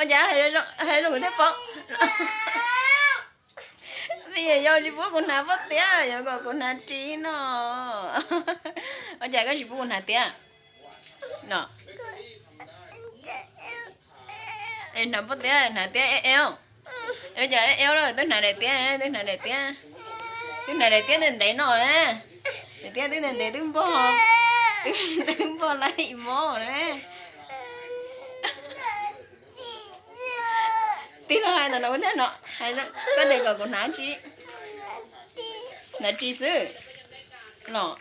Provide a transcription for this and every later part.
Cas hais zoo kuv thiaj paub. Me nyuam yaus tsis pub kuv hnav pob tiab, yuav kom kuv hnav ris no. Ua cas koj tsis pub kuv hnav tiab no? Hnav pob tiab, hnav tiab eb eb. Ua cas eb eb lawm, twb hnav daim tiab, twb hnav daim tiab, twb hnav daim tiab ntev ntev no na. Daim tiab twb ntev ntev twb npog, twb npog lawm ib mob na. Tij laug hais ntawm no kuv thiaj no, hais koj tias kom kuv hnav tsis, hnav ris xwb los.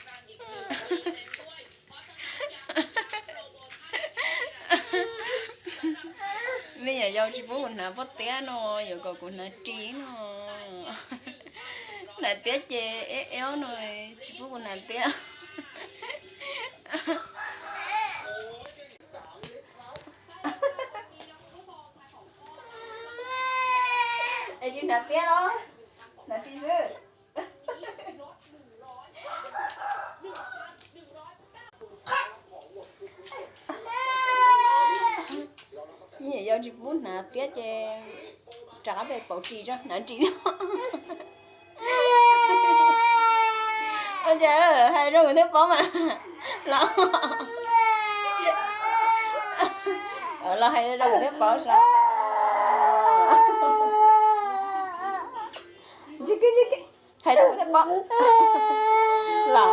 Me nyuam yaus tsis pub kuv hnav pob tiab no, yuav kom kuv hnav ris no. Hnav tiab ces eb eb no, tsis pub kuv hnav tiab. Es tsis hnav tiab los? Hnav ris xwb. Me nyuam yaus tsis pub hnav tiab ces rov qab pem pauv ris tso, hnav ris. Ua cas hais zoo kuv thiaj paub mas los, los hais zoo kuv thiaj paub sav. Hais zoo kuv thiaj paub los.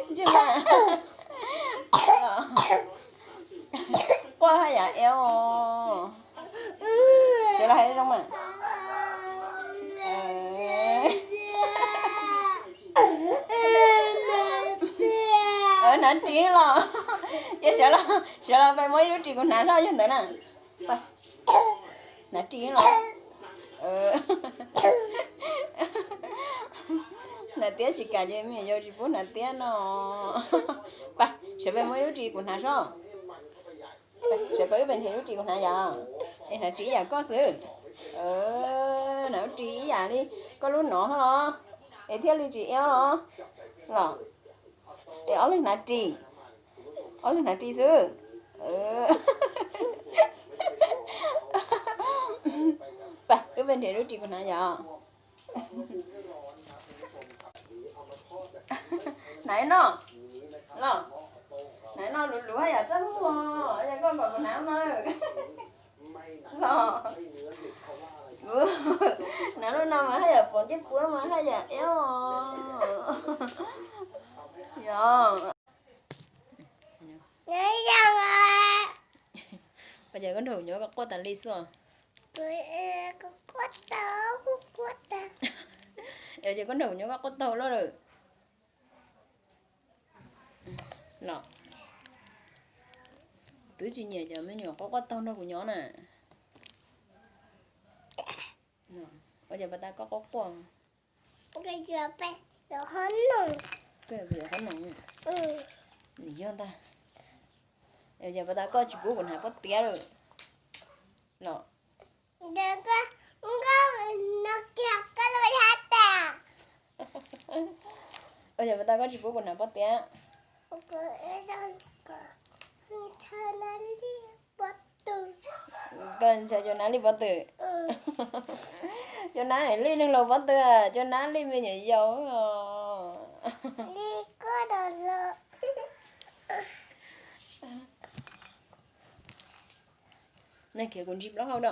Ntsej muag quaj haj yam eb os. Sawv los hais zoo mas. Hnav ris los, ces sawv los, sawv los peb muab ib lub ris kuv hnav zoj yog ntawd na. Hnav ris los. Hnav tiab tsis kam ces me nyuam yaus tsis pub hnav tiab no. Pab, sawv peb muab ib lub ris kuv hnav zoj. Sawv peb wb pes nrhiav lub ris kuv hnav yom. Es hnav ris ib yam koj xwb. Hnav lub ris ib yam li koj lub no los, es thiaj li tsis eb los. Los, es ob leeg hnav ris, ob leeg hnav ris xwb. Pab, wb pes nrhiav lub ris kuv hnav yom. Hnav no, los, hnav no luv luv haj yam txaj muag, yog koj kom kuv hnav no. Los, hnav lub no mas haj yam pom ncej puab mas haj yam eb os. Yog. Ua cas koj nrog kuv nyob koj quaj tas li xwb? Ua cas koj nrog kuv nyob koj quaj taug lawm lawm? Los, twb tsis nyiam cov me nyuam quaj quaj taug nrog kuv nyob na. Ua cas pas tas koj quaj quaj? Koj yuav qhob noom, nim yog ntag. Ua cas pas tas koj tsis pub kuv hnav pob tiab lawm los? Ua cas pas tas koj tsis pub kuv hnav pob tiab? Koj ntshai cov nab li pob tw. Cov nab li neeg laus pob tw, cov nab li me nyuam yaus. Nej khiav kuv ntsib plaub hau da.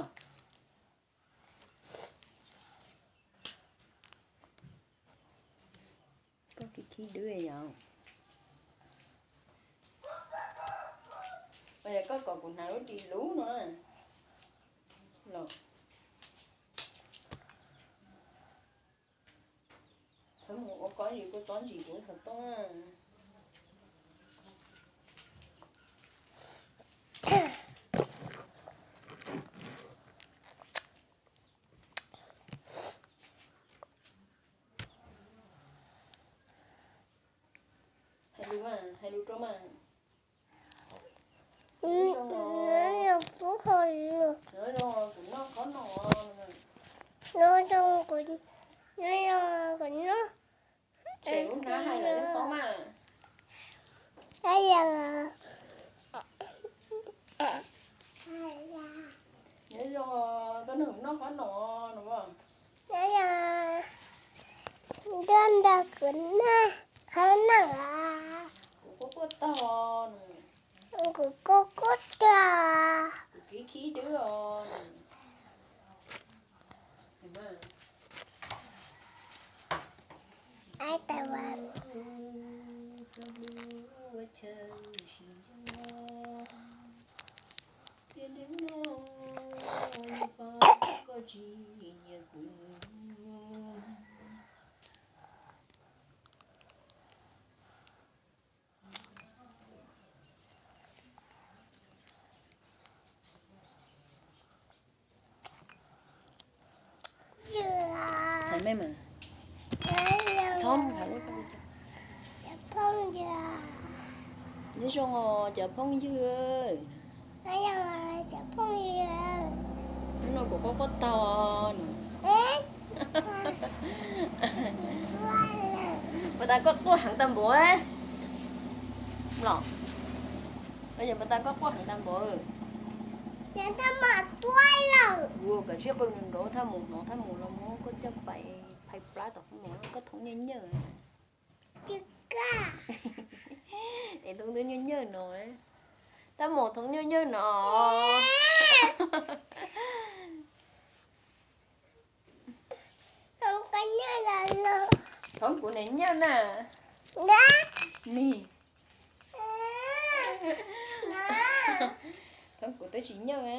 Koj khib khib dwb yom. Ua cas koj kom kuv hnav lub ris luv no los? Txhob mus ua koj yus kuj txob ntsim kuv xov tooj. Hais lus mas, hais lus rau mas. Kuv noj qhob no, kuv noj, kuv noj, tshem lub hnab hais los yeej paub mas. Zoo, tuaj nrog kuv noj qhob noom no. Nyob zoo, nrog nrog kuv noj qhob noom os. Kuv quaj quaj taug no. Kuv quaj quaj taug. Kuv khib khib dwb os. Ai, tais vas. Thov mej mas. Txhob mus hais ua tau li cas. Nyob zoo os cov phooj ywg. Hnub no kuv quaj quaj taug no. Puas tas koj quaj heev tag npaum los? Puas tas koj quaj heev tag npaum? Ua kom tsis qw nrov, thaj mus hnov, thaj mus los muab koj coj pais phais plab tom qhov muag, koj thooj nyawj nyawj. Es thooj twb nyawj nyawj no. Thaj mus thooj nyawj nyawj no. Thooj kuv niam nyawj na. Ni. Thooj kuv twb tsis nyawj.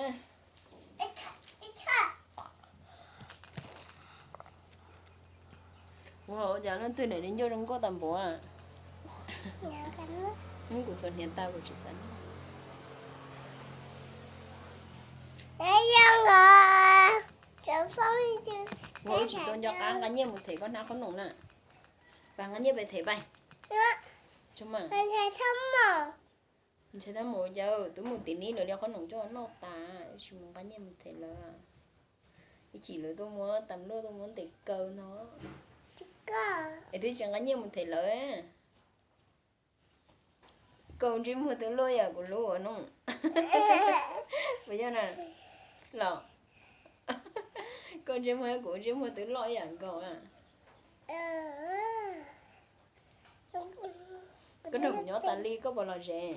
Ua cas leej twg niam li ncauj zoo nkauj tag npaum. Kuv txhuav hniav tas kuv tsis xav. Ua tsis tau nco qab nqa nyiaj mus them koj hnab qhob noom na. Pab nqa nyiaj pais them pais. Ntshai tab mus cas twb mus tim ni lawv li qhob noom coj noj tas, tsis mus nqa nyiaj mus them lawv. Ib chim lawv tuaj muab tas luaj tuaj muab ntes kaw no. Es twb tsis nqa nyiaj mus them lawv. Koj ntsej muag twb loj yam kuv lub ua no. Puas yog na? Los koj ntsej muag kuv ntsej muag twb loj yam nkaus na. Koj nrog kuv nyob tas li koj puas lom zem?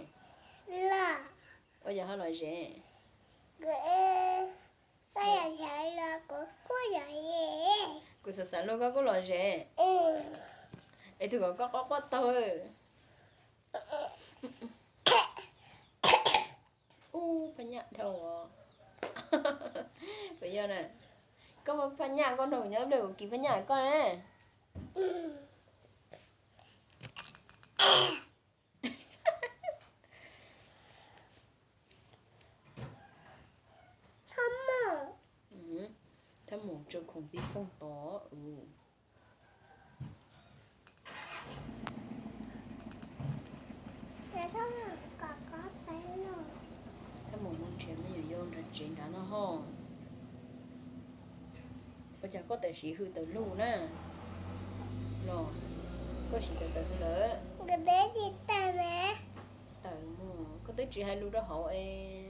Ua cas ho lom zem? Kuv xav xav luag koj kuj lom zem. Es tus kom koj quaj quaj taug. Ub, phaj nyaj dhau os. Puas yog na? Koj muaj phaj nyaj koj nrog kuv nyob ib pliag kuv kis phaj nyaj koj na. Thaj mus tso khoom pib poog tod. Thaj mus mus nrhiav me nyuam yaus nrog tsev nrad no ho. Ua cas koj tawm siv hws tawm lug na? Los koj siv tawm tawm hws lawm? Tawm mus, koj twb tsis hais lus rau hauv es.